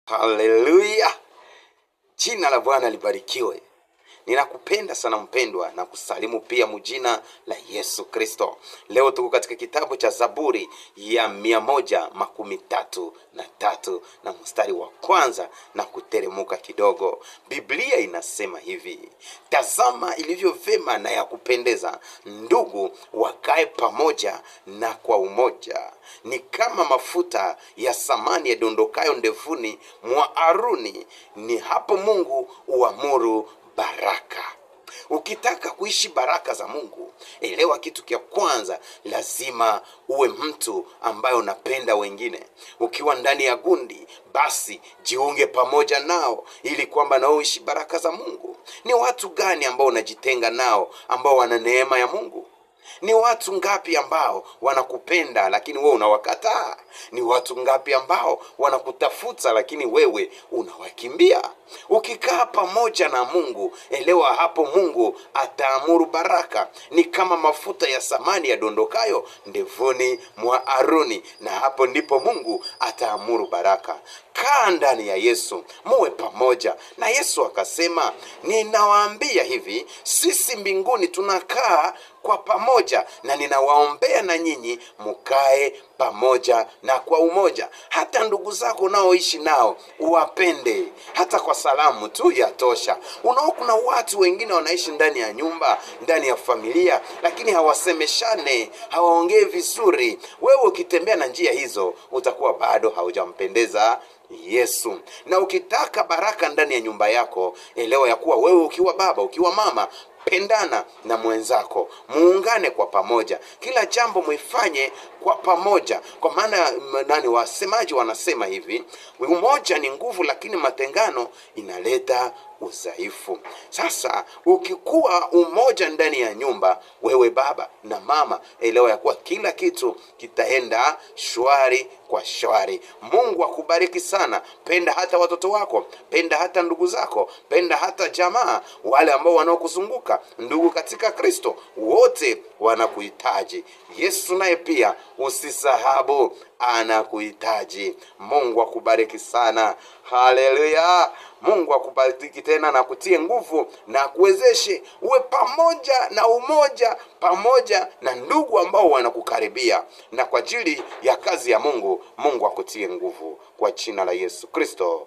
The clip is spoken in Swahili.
Haleluya! Jina la Bwana libarikiwe. Ninakupenda sana mpendwa, na kusalimu pia mjina la Yesu Kristo. Leo tuko katika kitabu cha Zaburi ya 133 na mstari wa kwanza na kuteremuka kidogo. Biblia inasema hivi: tazama ilivyo vema na ya kupendeza ndugu wakae pamoja na kwa umoja. Ni kama mafuta ya samani yadondokayo ndevuni mwa Aruni, ni hapo Mungu uamuru baraka. Ukitaka kuishi baraka za Mungu, elewa kitu cha kwanza, lazima uwe mtu ambaye unapenda wengine. Ukiwa ndani ya gundi, basi jiunge pamoja nao ili kwamba nao uishi baraka za Mungu. Ni watu gani ambao unajitenga nao ambao wana neema ya Mungu? Ni watu ngapi ambao wanakupenda lakini wewe unawakataa? Ni watu ngapi ambao wanakutafuta lakini wewe unawakimbia? Ukikaa pamoja na Mungu, elewa hapo Mungu ataamuru baraka. Ni kama mafuta ya samani yadondokayo ndevuni mwa Aroni, na hapo ndipo Mungu ataamuru baraka. Kaa ndani ya Yesu, muwe pamoja na Yesu. Akasema, ninawaambia hivi, sisi mbinguni tunakaa kwa pamoja, na ninawaombea na nyinyi mkae pamoja na kwa umoja. Hata ndugu zako unaoishi nao uwapende, hata kwa salamu tu yatosha. Unao, kuna watu wengine wanaishi ndani ya nyumba, ndani ya familia, lakini hawasemeshane, hawaongei vizuri. Wewe ukitembea na njia hizo utakuwa bado haujampendeza Yesu. Na ukitaka baraka ndani ya nyumba yako, elewa ya kuwa wewe ukiwa baba, ukiwa mama, pendana na mwenzako, muungane kwa pamoja, kila jambo muifanye kwa pamoja. Kwa maana nani, wasemaji wanasema hivi, umoja ni nguvu, lakini matengano inaleta udhaifu. Sasa ukikuwa umoja ndani ya nyumba, wewe baba na mama, elewa ya kuwa kila kitu kitaenda shwari kwa shwari. Mungu akubariki sana. Penda hata watoto wako, penda hata ndugu zako, penda hata jamaa, wale ambao wanaokuzunguka, ndugu katika Kristo, wote wanakuhitaji. Yesu naye pia usisahabu, anakuhitaji. Mungu akubariki sana. Haleluya! Mungu akubariki tena na kutie nguvu na kuwezeshe uwe pamoja na umoja pamoja na ndugu ambao wanakukaribia, na kwa ajili ya kazi ya Mungu. Mungu akutie nguvu kwa jina la Yesu Kristo.